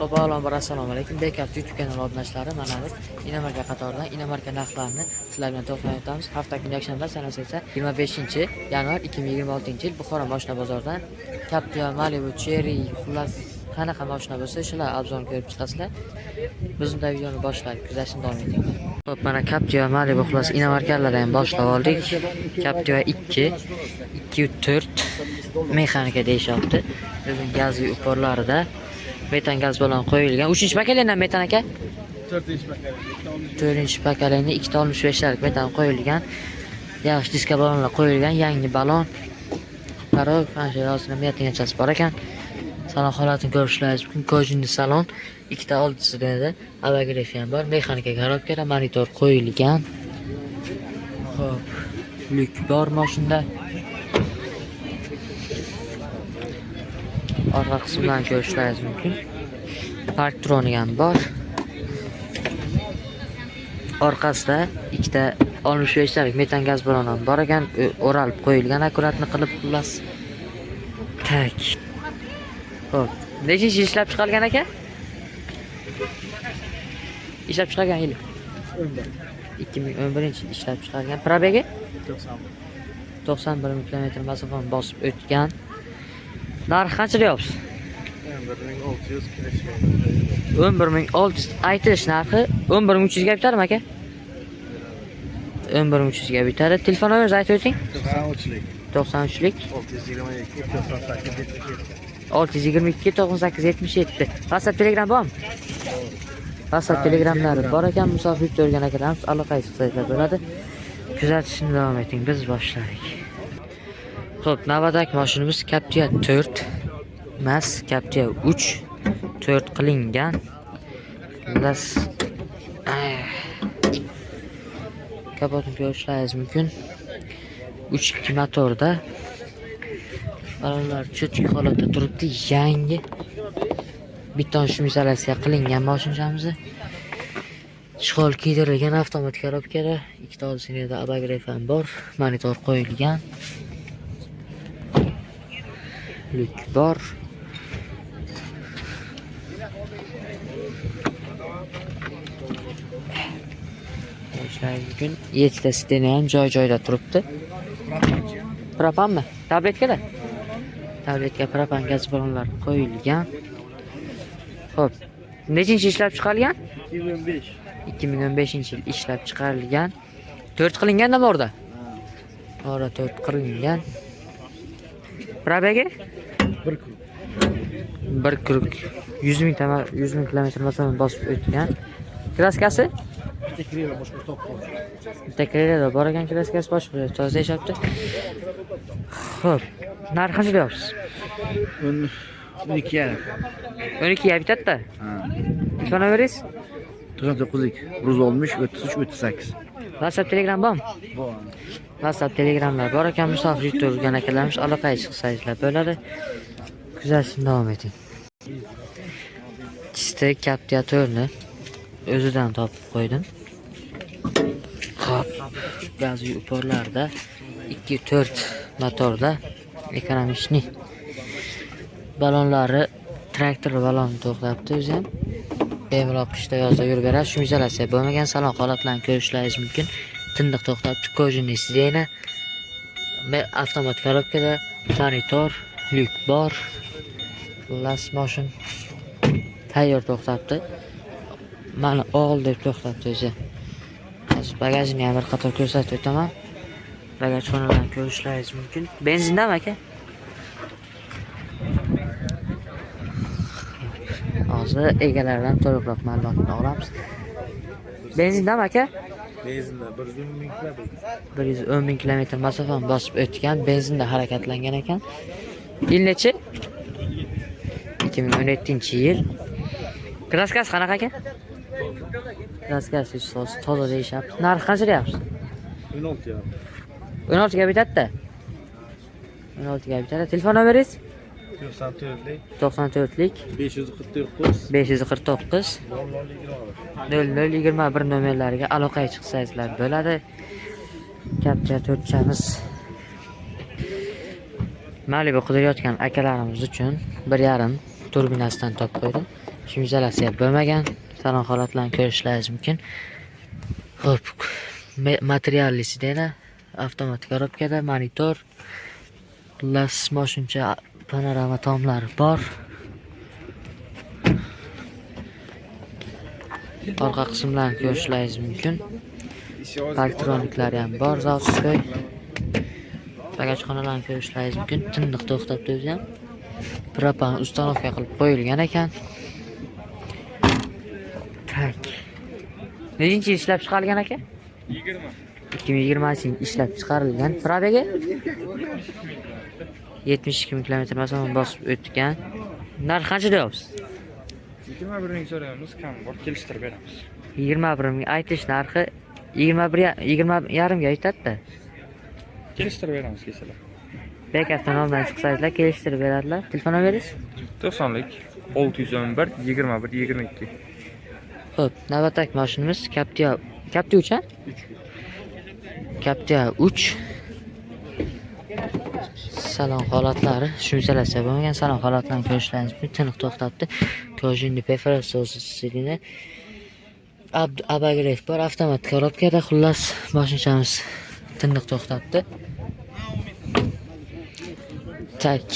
Ho'p, avvalambor assalomu alaykum. Bekaft YouTube kanali obunachilari, mana biz inomarka qatoridan inomarka narxlarini sizlar bilan to'xtalib o'tamiz. Hafta kuni yakshanba, sanasi esa 25 yanvar 2026-yil Buxoro mashina bozoridan Captiva, Malibu, Chery, xullas qanaqa mashina bo'lsa, shular обзор ko'rib chiqasizlar. Biz unda videoni boshladik, kuzatishni davom eting. Xo'p, mana Captiva, Malibu, xullas inomarkalardan ham boshlab oldik. Captiva 2, 2.4 mexanika deyishyapti. O'zining gazli упор larida metan gaz bilan qo'yilgan. Uchinchi поколение metan aka? To'rtinchi поколение. To'rtinchi поколение 2.65lik metan qo'yilgan. Yaxshi diska balonlar qo'yilgan, yangi balon. Parov, mana shu yozilgan metanchasi bor ekan. Salon holatini ko'rishlaringiz mumkin. Кожаный salon, ikkita oldisida обогрев ham bor, mexanika korobkada monitor qo'yilgan. Xo'p, lyuk bor mashinada. Orqa qismdan ko'rishlaringiz mumkin. Parktronik ham bor. Orqasida ikkita 65 talik metan gaz baloni ham bor ekan, o'ralib qo'yilgan аккуратно qilib xullas. Так. Xo'p, nechinchi yil ishlab chiqarilgan aka? Ishlab chiqargan yili 2011 yil ishlab chiqargan. Пробег i 91. 91 ming kilometr masofani bosib o'tgan. Narxi qancha deyapsiz? 11 600 kelishgan. 11 600 aytilish narxi, 11 300 ga bitadimi aka? 11 300 ga bitadi. Telefon nomeringizni aytib o'ting. 93lik. 93lik 622 98 77. 622 98 77. WhatsApp, Telegram bormi? WhatsApp, Ha, Telegramlari Telegram. bor ekan. Musofir yurgan akalarimiz aloqa chiqsanglar bo'ladi. Kuzatishni davom eting. Biz boshladik. Xo'p, navbatdagi mashinamiz Captiva 4 emas, Captiva 3 4 qilingan. Xullas, kapotini ko'rishlaringiz mumkin. 3.2 motorda. Balonlar чёткий holatda turibdi, yangi. Beton шумоизоляция qilingan mashinamizni. Чехол kiydirilgan, avtomat korobkada, ikkita old da обогрев ham bor, monitor qo'yilgan. Lyuk bor. Ko'rishlaringiz mumkin. Yettita сиденье ham joy-joyida turibdi. Propanmi? Tabletkada? Tabletka, propan gaz ballonlar qo'yilgan. Xo'p. Nechinchi ishlab chiqarilgan? 2015. 2015-yil ishlab chiqarilgan. 4 qilingan orada. Ora 4 qilingan. Пробег i? Bir kun. Bir круг 100 ming tama 100 ming kilometr masofani bosib o'tgan. Краска si? Bitta крыло boshqa top qoldi. Bitta крыло da bor ekan, краска si boshqa toza deyishyapti. Xo'p, narxi qancha deyapsiz? 12 yarim. 12 ga bitadi-da. Ha. Telefon nomeringiz? 99lik 160 33 38. WhatsApp, Telegram bormi? Bor. WhatsApp, Telegramlar bor ekan. Musofir yurgan akalarimiz aloqaga chiqsangizlar bo'ladi. Kuzatishni davom eting. Чисто Captiva 4ni o'zidan topib qo'ydim. Xo'p, gazli упор larda 2.4 motorda, экономичный. Balonlari traktor baloni to'xtabdi o'zi ham. Bemalol qishda, yozda yurib beradi. Шумоизоляция bo'lmagan, salon holatlarini ko'rishlaringiz mumkin. Tiniq to'xtabdi, кожаный сиденье, avtomat korobkada, monitor, lyuk bor. Xullas, moshin tayyor to'xtabdi. Mani o'g'il deb to'xtabdi o'zi. Hozir bagajini ham bir qator ko'rsatib o'taman. Bagaj xonalarni ko'rishlaringiz mumkin. Benzindami aka? Hozir egalaridan to'liqroq ma'lumotni olamiz. Benzindami aka? Benzinda 110 ming kilometr. 110 ming kilometr masofani bosib o'tgan, benzinda harakatlangan ekan. Yil nechi? 2017-yil. Краска si qanaqa aka? Краска si toza, toza deyishyapti. Narxi qancha deyapsiz? 16 yarim. 16 ga bitadi-da. 16 ga bitadi. Telefon nomeringiz? 94lik 94lik 549 549 00 21. 0021 nomerlariga aloqaga chiqsangizlar bo'ladi. Captiva to'rtchamiz. Malibu qidirayotgan akalarimiz uchun 1.5 turbinasidan topib qo'ydim. Shumizalasi ham bo'lmagan. Salon holatlarini ko'rishlaringiz mumkin. Xo'p, materialli sidena, avtomat korobkada, monitor. Xullas, moshincha panorama tomlari bor. Orqa qismlarini ko'rishlaringiz mumkin. Parktroniklari ham bor, заводской. Bagajxonalarni ko'rishlaringiz mumkin. Tiniq to'xtabdi o'zi ham. Propan установка qilib qo'yilgan ekan. Tak. Nechinchi yil ishlab chiqarilgan aka? 20. 2020 yil ishlab chiqarilgan. Probegi 72 ming kilometr masofa bosib o'tgan. Narxi qancha deyapsiz? 21 ming so'raymiz, kam bor, kelishtirib beramiz. 21 ming aytish narxi, 21 20 yarimga aytadi-da. Kelishtirib beramiz kelsalar. Bek avtonomdan chiqsangizlar kelishtirib beradilar. Telefon nomeringiz? 90lik 611 21 22. Xo'p, navbatdagi mashinamiz Captiva. Captiva 3 a? Captiva 3. Salon holatlari, shumizalasiya bo'lmagan salon holatlarini ko'rishlaringiz mumkin. Tiniq to'xtabdi. Кожаный perforatsiyasini обогрев bor, avtomat korobkada, xullas mashinamiz tiniq to'xtabdi. Tak.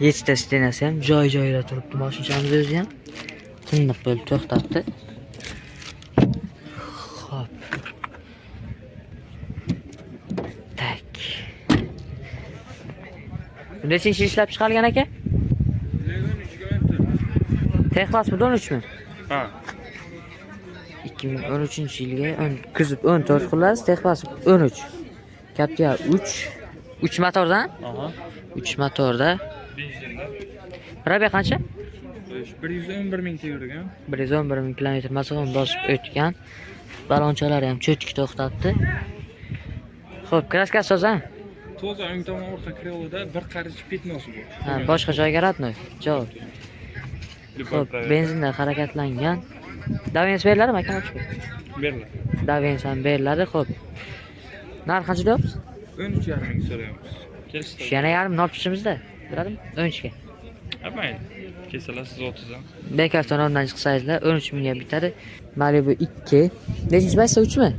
Yettita stenasi ham joy-joyida turibdi, mashinamiz o'zi ham tiniq bo'lib to'xtabdi. Xo'p. Tak. Nechinchi yil ishlab chiqarilgan aka? Texas mi 13 mi? Ha. 2013 yilga kuzib 14, xullas Texas 13. Captiva 3. 3 motordan? Aha. 3 motorda. Benzinda. Probeg qancha? 111 ming yurgan. 111 ming kilometr masofani bosib o'tgan. Balonchalari ham cho'tki to'xtatdi. Xo'p, kraska toza. Toza, o'ng tomon orqa krылоda bir qarich petnosi bor. Ha, boshqa joyga родной. Javob. Любой Xo'p, проверка. Benzinda harakatlangan. Davens beriladimi aka? Beriladi. Davens ham beriladi. Xo'p. Narx qancha deyapsiz? 13,5 ming so'raymiz. Kelishtirib. Shu yana yarim olib chiqishimizda. Biladimi? 13 ga. Ha, mayli. Kelsalar siz 30 ham. Bek avtonomdan chiqsangizlar 13 mingga bitadi. Malibu 2. Nechinchi paytda 3 mi?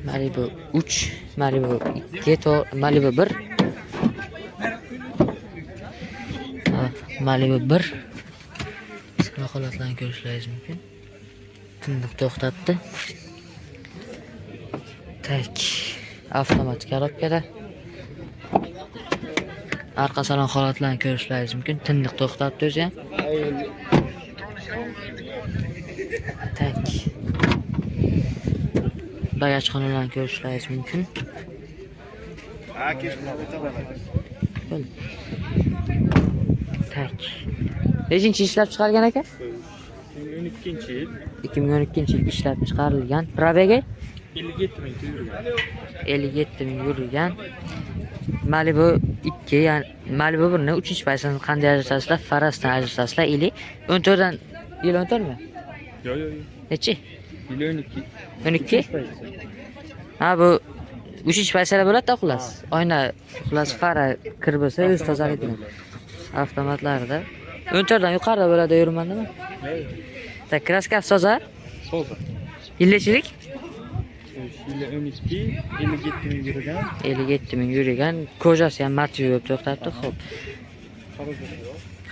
Malibu 3, Malibu 2, to Malibu 1. Ha, Malibu 1. Salon holatlarini ko'rishlaringiz mumkin. Tiniq to'xtatdi. Tak. Avtomat korobkada. Arqa salon holatlarini ko'rishlaringiz mumkin. Tiniq to'xtatdi o'zi ham. Tak. Bagajxonalarni ko'rishlaringiz mumkin. Bo'ldi. Tak. Nechinchi yil ishlab chiqarilgan aka? 2012 yil. 2012 yil ishlab chiqarilgan. Probegi 57 ming yurgan. 57 ming yurgan. Malibu 2, ya'ni Malibu 1 ni 3-paytini qanday ajratasizlar? Farasdan ajratasizlar ili 14 dan yil 14 mi? Yo'q, yo'q, yo'q. Nechi? Yil 12. 12? Ha, bu 3-paytlar bo'ladi-da xullas. Oyna, xullas fara kir bo'lsa o'zi tozalaydi. Avtomatlarda 14 dan yuqorida bo'ladi yurman nima? Tak, kraska toza. Toza. Yil nechilik? Yil 12, 57 ming yurgan. 57 ming yurgan. Kojasi ham matiy bo'lib to'xtabdi. Xo'p.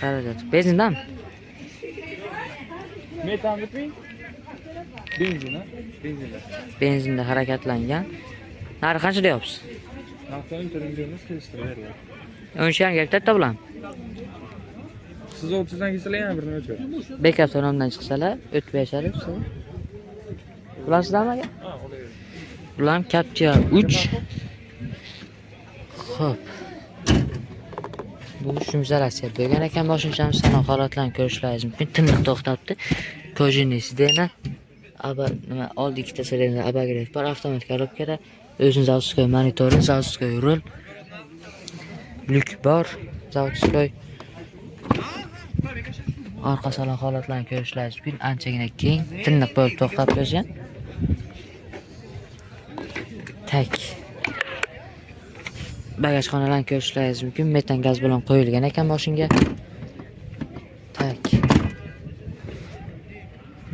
Xarajat. Benzindami? Metan bitming? Benzin, ha? Benzinda. Benzinda harakatlangan. Narxi qancha deyapsiz? Narxi 14 ming kelishtirib beriladi. 13 yarimga bitadi bilan. Siz 30 dan kelsalar yana birini o'tib beramiz. Bek avtonomdan chiqsalar o'tib berishadi. Bilasizlarmi aka? Ha, olavering. Bular ham Captiva 3. Xo'p. Bu shumzalasiya bo'lgan ekan moshinchamiz. Salon holatlarini ko'rishlaringiz mumkin. Tiniq to'xtabdi. Кожаный sidena, aba nima oldi ikkita sedana обогрев bor, avtomat korobkada, o'zini заводской monitori, заводской rul, lyuk bor, заводской. Orqa salon holatlarini ko'rishlaringiz mumkin. Anchagina keng, tiniq bo'lib to'xtabdi o'zi ham. Tak. Bagajxonalarni ko'rishlaringiz mumkin. Metan gaz bilan qo'yilgan ekan mashinga. Так.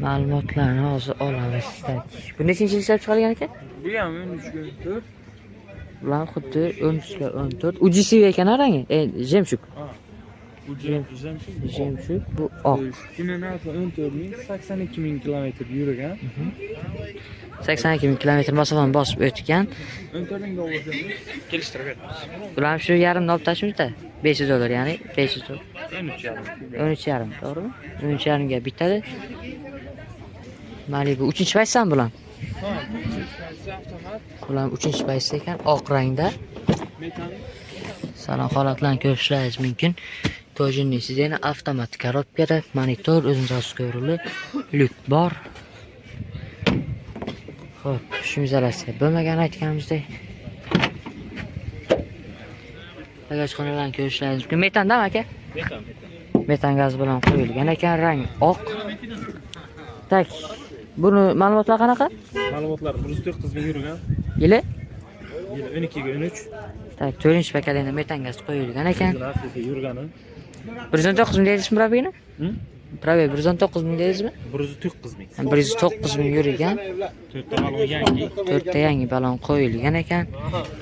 Ma'lumotlarni hozir olamiz. Так. Bu nechinchi yil ishlab chiqarilgan ekan? Bu ham 13 ga 14. Bular xuddi 13 ga 14. UGC ekan rangi. Жемчуг. Bu жемчуг. Жемчуг bu oq. Buni narxi 14 ming, 82 ming kilometr yurgan. 82 ming kilometr masofani bosib o'tgan. 14 ming dollar kelishtirib beramiz. Bular ham shu yarimni olib tashlaymiz-da. 500 dollar, ya'ni 500 dollar. 13 yarim. 13 yarim, to'g'rimi? 13 yarimga bitadi. Malibu 3 paytsan bular. Ha, bu avtomat. Bular 3 paytda ekan, oq rangda. Metan. Salon holatlarini ko'rishlaringiz mumkin. Кожаный сиденье, avtomat korobkada, monitor, o'zimiz ko'rili, lyuk bor. Xo'p, шумоизоляция bo'lmagan aytganimizdek. Bagajxonalarni ko'rishlaringiz mumkin. Metandami aka? Metan, metan. Metan gaz bilan qo'yilgan ekan, rang oq. Так, buni ma'lumotlar qanaqa? Ma'lumotlar 109 ming yurgan. Yili? Yili 12 ga 13. Так, 4 поколение metan gaz qo'yilgan ekan. Afrika yurgani. 119 ming deydizmi пробег ini? Hı? Пробег 119 ming deydizmi? 109 ming. 109 ming yurgan. To'rtta balon yangi. To'rtta yangi balon qo'yilgan ekan.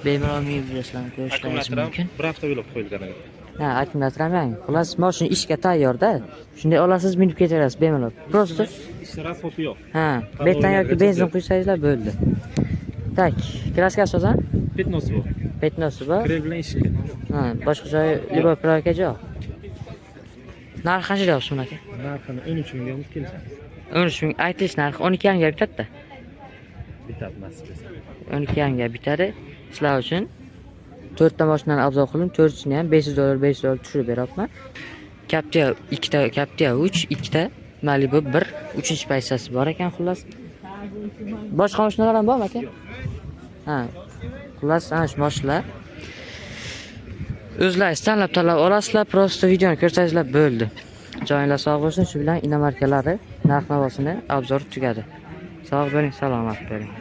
Bemalol mebellarni ko'rishlaringiz Akkumulyator ham mumkin. bir hafta bo'lib qo'yilgan ekan. Ha, akkumulyator ham yangi. Xullas, mashina ishga tayyorda. Shunday olasiz, minib ketaverasiz bemalol. Просто Ishda расход i yo'q. ha, betan yoki benzin quysangizlar bo'ldi. Так, краска si o'zan? Пятно si bor. Пятно si bor. Grel bilan eshikka. Ha, boshqa joyi любой проверка yo'q. Narxi qancha deyapsiz buni aka? Narxini 13 mingga olib kelishamiz. 13 ming aytilish narxi 12 yarimga bitadi-da. Bitadi nasib etsa. 12 yarimga bitadi. Sizlar uchun to'rtta mashinani обзор qildim. To'rtisini ham 500 dollar, 500 dollar tushirib beryapman. Captiva ikkita, Captiva 3, ikkita, Malibu 1, uchinchi pozitsiyasi bor ekan xullas. Boshqa mashinalar ham bormi aka? Ha. Xullas, ana shu mashinalar. O'zlaringiz tanlab tanlab olasizlar, просто videoni ko'rsangizlar bo'ldi. Joyinglar sog' bo'lsin. Shu bilan inomarkalari narx-navosini обзор tugadi. Sog' bo'ling, salomat bo'ling.